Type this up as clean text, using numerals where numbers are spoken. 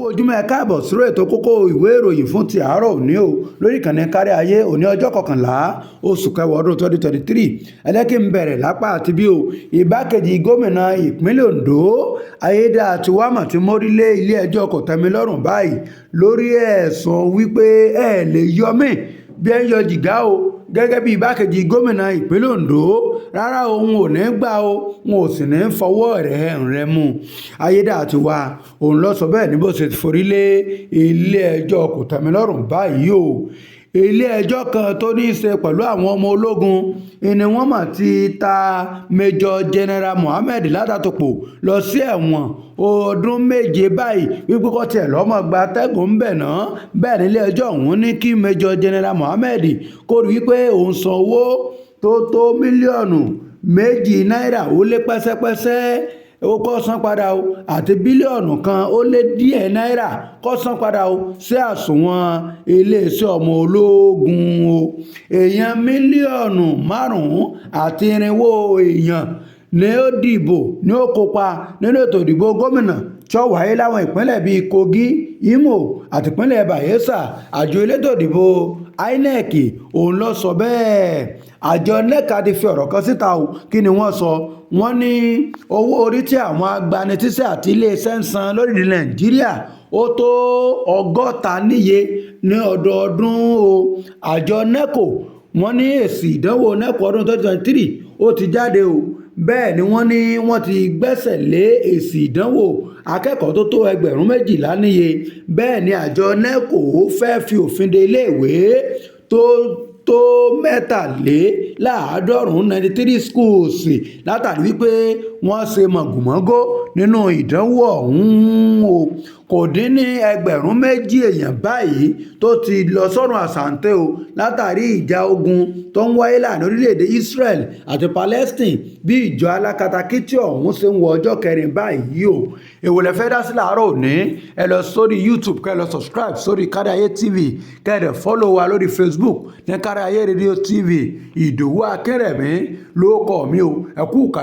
Kú ojúmọ́, ẹ káàbọ̀ sórí ètò Kókó Ìwé Ìròyìn fún ti àárọ̀ òní o, lórí ìkànnì Kárí Ayé. Òní, ọjọ́ 11 oṣù kẹwàá ọdún 2023. Ẹ jẹ́ kí n bẹ̀rẹ̀ lápá àti bí o. Ìgbákejì gómìnà ìpínlẹ̀ Ondo, Ayédàtiwá, mà ti mórí lé ilé ẹjọ́ kòtẹ́milọ́rùn báyìí lórí ẹ̀sùn wípé ẹ lè yọ mí bí ẹ ń yọ jìgá o gẹ́gẹ́ bí igbákejì gómìnà ìpínlẹ̀ Ondo. Rárá, òun ò ní gbà o, òun ò sì ní fọwọ́ rẹ̀ rẹ̀ mú. Ayédàtiwá òun lọ sọ bẹ́ẹ̀ ní bó ṣe forí lé ilé ẹjọ́ kòtẹ́milọ́rùn báyìí o. Ilé ẹjọ́ kan tó ní í ṣe pẹ̀lú àwọn ọmọ ológun ni wọ́n mà ti ta Major General Mohammed Latatopo lọ sí ẹ̀wọ̀n ọdún 7 báyìí, wípé kó tiẹ̀ lọ́mọ gba atẹ́gùn ń bẹ̀ náà. Bẹ́ẹ̀ nílé ẹjọ́ ọ̀hún ní kí Major General Mohammed kó rí wípé òun san owó tó tó mílíọ̀nù 2 náírà ó lé pẹ́sẹ́pẹ́sẹ́, ó kó san padà o, àti bílíọ̀nù 1 ó lé díẹ̀ náírà, kó san padà o sí àsùnwọ̀n iléeṣẹ́ ọmọ ológun o. Èèyàn mílíọ̀nù 4.5 èèyàn ni ó dìbò, ní ó kópa nínú ètò ìdìbò gómìnà tí ó wáyé láwọn ìpínlẹ̀ bíi Kogi, Imo àti ìpínlẹ̀ Bayelsa. Àjọ elétò ìdìbò INEC òun ló sọ bẹ́ẹ̀. Àjọ NECA ti fi ọ̀rọ̀ kan síta o. Kí ni wọ́n sọ? Wọ́n ní owó orí tí àwọn agbanisíṣẹ́ àti iléeṣẹ́ ń san lórílẹ̀ Nàìjíríà, ó tó 60 níye ní ọdọọdún o. Àjọ NECO, wọ́n ní èsì ìdánwò NECO ọdún 2023, ó ti jáde o. Bẹ́ẹ̀ ni wọ́n ní wọ́n ti gbẹ́sẹ̀ lé èsì ìdánwò akẹ́kọ̀ọ́ tó tó 12,000 níye. Bẹ́ẹ̀ ni àjọ NECO fẹ́ fi òfin de iléèwé tó tó 93, 93 schools, látàrí wípé wọ́n ṣe màgòmágó nínú ìdánwò ọ̀hún o. Kò dín ní 2,000 èèyàn báyìí tó ti lọ sọ́run àsàǹtẹ̀ o, látàrí ìjà ogun tó ń wáyé láàrin orílẹ̀-èdè Israel àti Palestine, bí ìjọ alákatakítí ọ̀hún ṣe ń wọ ọjọ́ kẹrin báyìí o. Èwo lẹ fẹ́ dá sí láàárọ̀ òní? Ẹ lọ sórí YouTube, kẹ́ ẹ lọ subscribe sórí Kárí Ayé TV, kẹ́ ẹ dẹ̀ follow wa lórí Facebook ní Kárí Ayé Radio TV. Ìdòwú Akínrẹ̀mí ló kọ́ mi o. Ẹ kú ìkàlẹ̀.